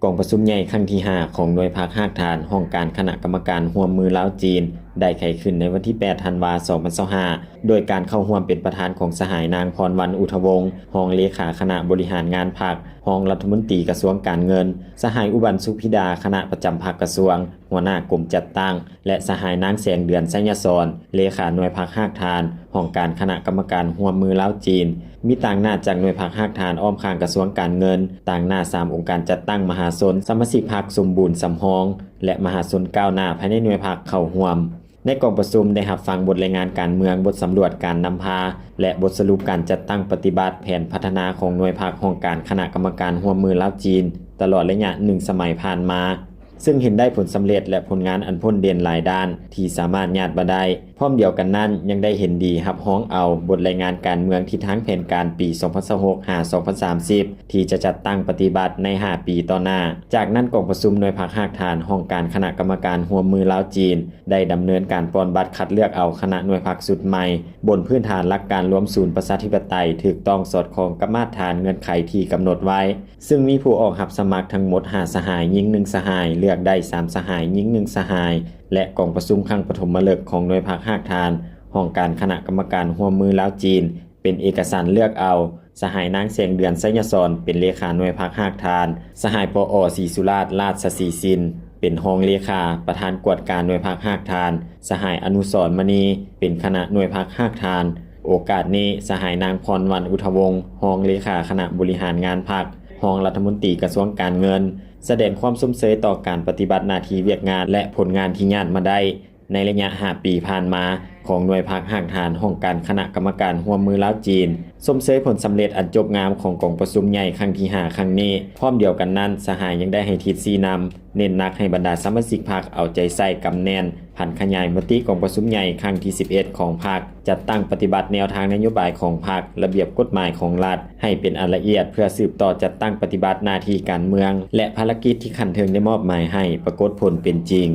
ກອງປະຊຸມໃຫຍ່ຄັ້ງທີຫ້າຂອງໜ່ວຍພັກຮາກຖານຫ້ອງການຄະນະກຳມະການຮ່ວມມືລາວ-ຈີນ ໄດ້ໄຂຂຶ້ນໃນວັນທີແປດ ທັນວາ ສອງພັນຊາວຫ້າ ໂດຍການເຂົ້າຮ່ວມເປັນປະທານຂອງສະຫາຍນາງ ພອນວັນ ອຸທະວົງ ຮອງເລຂາຄະນະບໍລິຫານງານພັກ, ຮອງລັດຖະມົນຕີກະຊວງການເງິນ, ສະຫາຍ ອຸບັນ ສຸພິດາ ຄະນະປະຈຳພັກກະຊວງ, ຫົວໜ້າກົມຈັດຕັ້ງ ແລະ ສະຫາຍນາງ ແສງເດືອນ ໄຊຍະສອນ ເລຂາໜ່ວຍພັກຮາກຖານຫ້ອງການຄະນະກຳມະການຮ່ວມມືລາວ-ຈີນ, ມີຕາງໜ້າຈາກໜ່ວຍພັກຮາກຖານອ້ອມຂ້າງກະຊວງການເງິນ, ຕາງໜ້າສາມອົງການຈັດຕັ້ງມະຫາຊົນ, ສະມາຊິກພັກສົມບູນສຳຮອງ ແລະ ມະຫາຊົນກ້າວໜ້າພາຍໃນໜ່ວຍພັກເຂົ້າຮ່ວມ. ໃນກອງປະຊຸມໄດ້ຮັບຟັງບົດລາຍງານການເມືອງ, ບົດສຳຫຼວດການນຳພາ ແລະ ບົດສະຫຼຸບການຈັດຕັ້ງປະຕິບັດແຜນພັດທະນາຂອງໜ່ວຍພັກຫ້ອງການຄະນະກຳມະການຮ່ວມມືລາວ-ຈີນ ຕະຫຼອດໄລຍະໜຶ່ງສະໄໝຜ່ານມາ, ເຊິ່ງເຫັນໄດ້ຜົນສຳເລັດ ແລະ ຜົນງານອັນໂພດເດັ່ນຫຼາຍດ້ານທີ່ສາມາດຍາດມາໄດ້. ພ້ອມດຽວກັນນັ້ນ ຍັງໄດ້ເຫັນດີຮັບຮອງເອົາບົດລາຍງານການເມືອງທິດທາງແຜນການປີສອງພັນຊາວຫົກ ຫາ ສອງພັນສາມສິບ ທີ່ຈະຈັດຕັ້ງປະຕິບັດໃນຫ້າປີຕໍ່ໜ້າ. ຈາກນັ້ນ ກອງປະຊຸມໜ່ວຍພັກຮາກຖານຫ້ອງການຄະນະກຳມະການຮ່ວມມືລາວ-ຈີນ ໄດ້ດຳເນີນການປ່ອນບັດຄັດເລືອກເອົາຄະນະໜ່ວຍພັກຊຸດໃໝ່ ບົນພື້ນຖານຫຼັກການລວມສູນປະຊາທິປະໄຕ ຖືກຕ້ອງສອດຄ່ອງກັບມາດຖານເງື່ອນໄຂທີ່ກຳນົດໄວ້, ເຊິ່ງມີຜູ້ອອກຮັບສະໝັກທັງໝົດຫ້າສະຫາຍ, ຍິງໜຶ່ງສະຫາຍ, ເລືອກໄດ້ສາມສະຫາຍ, ຍິງໜຶ່ງສະຫາຍ ແລະ ກອງປະຊຸມຄັ້ງປະຖົມມະລຶກຂອງໜ່ວຍພັກຮາກຖານຫ້ອງການຄະນະກຳມະການຮ່ວມມືລາວ-ຈີນ ເປັນເອກະສັນເລືອກເອົາ ສະຫາຍນາງ ແສງເດືອນ ໄຊຍະສອນ ເປັນເລຂາໜ່ວຍພັກຮາກຖານ, ສະຫາຍ ປອ ສີສຸລາດ ລາດສະສີສິນ ເປັນຮອງເລຂາ, ປະທານກວດກາໜ່ວຍພັກຮາກຖານ, ສະຫາຍ ອະນຸສອນ ມະນີ ເປັນຄະນະໜ່ວຍພັກຮາກຖານ. ໂອກາດນີ້ ສະຫາຍນາງ ພອນວັນ ອຸທະວົງ ຮອງເລຂາຄະນະບໍລິຫານງານພັກ, ຮອງລັດຖະມົນຕີກະຊວງການເງິນ ສະແດງຄວາມຊົມເຊີຍຕໍ່ການປະຕິບັດໜ້າທີ່ວຽກງານ ແລະ ຜົນງານທີ່ຍາດມາໄດ້ ໃນໄລຍະຫ້າປີຜ່ານມາຂອງໜ່ວຍພັກຮາກຖານຫ້ອງການຄະນະກຳມະການຮ່ວມມືລາວ-ຈີນ, ຊົມເຊີຍຜົນສຳເລັດອັນຈົບງາມຂອງກອງປະຊຸມໃຫຍ່ຄັ້ງທີຫ້າຄັ້ງນີ້. ພ້ອມດຽວກັນນັ້ນ, ສະຫາຍຍັງໄດ້ໃຫ້ທິດຊີ້ນຳ, ເນັ້ນໜັກໃຫ້ບັນດາສະມາຊິກພັກເອົາໃຈໃສ່ກຳແໜ້ນ, ຜັນຂະຫຍາຍມະຕິກອງປະຊຸມໃຫຍ່ຄັ້ງທີສິບເອັດຂອງພັກ, ຈັດຕັ້ງປະຕິບັດແນວທາງນະໂຍບາຍຂອງພັກ, ລະບຽບກົດໝາຍຂອງລັດ ໃຫ້ເປັນອັນລະອຽດ ເພື່ອສືບຕໍ່ຈັດຕັ້ງປະຕິບັດໜ້າທີ່ການເມືອງ ແລະ ພາລະກິດທີ່ຂັ້ນເທິງໄດ້ມອບໝາຍໃຫ້ປາກົດຜົນເປັນຈິງ.